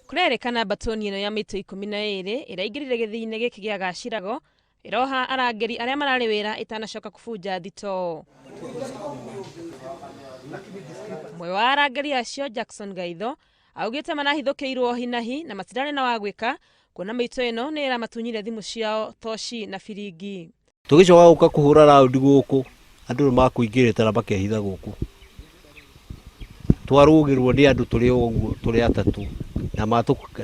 Kũrerĩkana mbatũni ĩno ya mĩto 12 ĩraingĩrire gĩthĩi-inĩ gĩkĩ gĩa Gacirago ĩroha arangĩri arĩa mararĩ wĩra ĩtanacoka kũbunja thitoo. Ũmwe wa arangĩri acio Jackson Gaitho augĩte marahithũkĩirwo hinahi na matirarĩ na wa gwĩka kuona mĩito ĩno nĩ ĩramatunyire thimũ ciao, toci na biringi. Tũgĩcoka gũka kũhũra raundi gũkũ andũ nĩ makũingĩrĩte na makehitha gũkũ. Twarũgĩrwo nĩ andũ tũrĩ o ũguo tũrĩ atatũ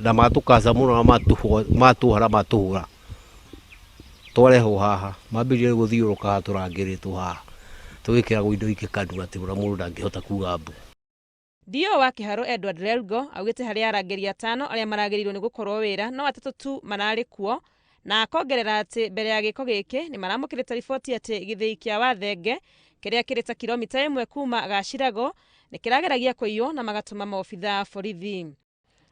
na matũkaca mũno na matũhara matũhũra. Twarehwo haha mambĩrĩria gũthiũrũrũka haha tũrangĩrĩtwo haha tũgĩkĩragwo indo ingĩ kanua atĩ ona mũndũ ndangĩhota kuga mbu. DO wa Kĩharũ Edward Lelgo augĩte harĩ arangĩri atano arĩa maragĩrĩirwo nĩ gũkorwo wĩra no atatũ tu mararĩ kuo na akongerera atĩ mbere ya gĩko gĩkĩ nĩ maramũkĩrĩte riboti atĩ gĩthĩi kĩa Wathenge kĩrĩa kĩrĩ ta kilomita ĩmwe kuma Gacirago nĩ kĩrageragia kũiywo na magatũma maobithaa a borithi.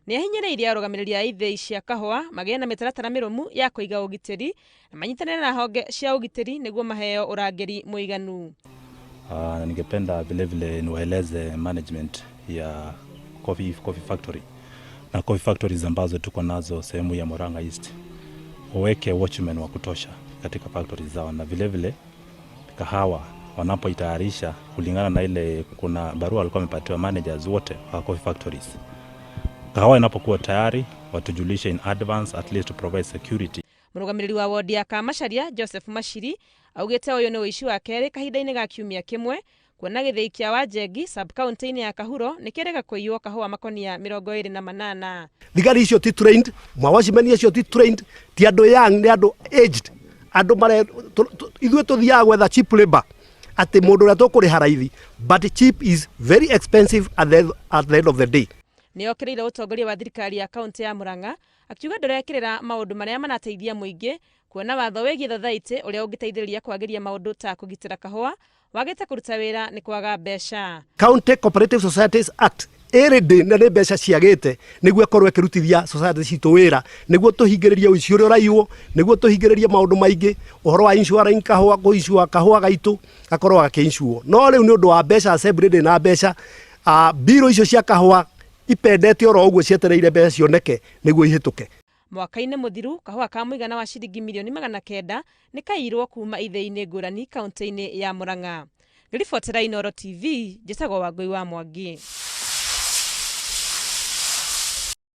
Nĩ ahinyĩrĩirie arũgamĩrĩri a ithĩi cia kahũa magĩe na mĩtaratara mĩrũmu ya kũiga ũgitĩri na manyitanĩre na honge cia ũgitĩri nĩguo maheo ũrangĩri mũiganu. Ningependa vile vile niwaeleze management ya coffee factory na coffee factories ambazo tuko nazo sehemu ya Murang'a East waweke watchmen wa kutosha katika factories zao, na vile vile kahawa wanapoitayarisha kulingana na ile, kuna barua walikuwa wamepatiwa managers wote wa coffee factories. Kahawa inapokuwa tayari watujulishe in advance, at least to provide security. Mũrũgamĩrĩri wa wodi ya Kamacharia Joseph Mashiri augĩte ũyũ nĩ ũici wa kerĩ kahinda-inĩ ga kiumia kĩmwe kuona gĩthĩi kĩa Wanjengi sub county-inĩ ya Kahuro nĩ kĩrĩga kũiywo kahũa makonia 28. Thigari icio ti trained, mawatchman acio ti trained, ti andũ young, nĩ andũ aged. Andũ mare ithuĩ tũthiaga gwetha cheap labor atĩ mũndũ ũrĩa tũkũrĩha raithi, but cheap is very expensive at the end of the day. Nĩ okĩrĩire ũtongoria wa thirikari ya kaunti ya Murang'a akiuga ndũrekĩrĩra maũndũ marĩa marateithia mũingĩ kuona watho wĩgiĩ thothaitĩ ũrĩa ũngĩteithĩrĩria kwagĩria maũndũ ta kũgitĩra kahũa wagĩte kũruta wĩra nĩ kwaga mbeca. County Cooperative Societies Act ĩrĩ na nĩ mbeca ciagĩte nĩguo ĩkorwo ĩkĩrutithia society citũ wĩra nĩguo tũhingĩrĩrie ũici ũrĩa ũraiywo, nĩguo tũhingĩrĩrie maũndũ maingĩ, ũhoro wa insuring kahũa, kũinsure kahũa gaitũ gakorwo gakĩinsuo. No rĩu nĩ ũndũ wa mbeca, assembly ndĩ na mbeca, mbirũ icio cia kahũa ipendete oro ũguo cietereire mbeca cioneke nĩguo ihĩtũke. Mwaka-inĩ mũthiru kahũa ka mũigana wa ciringi mirioni 900 nĩ kaiyirwo kuma ithĩi-inĩ ngũrani kaunti-inĩ ya Murang'a. Ngĩribotera Inooro TV, njĩtagwo Wangũi wa Mwangi.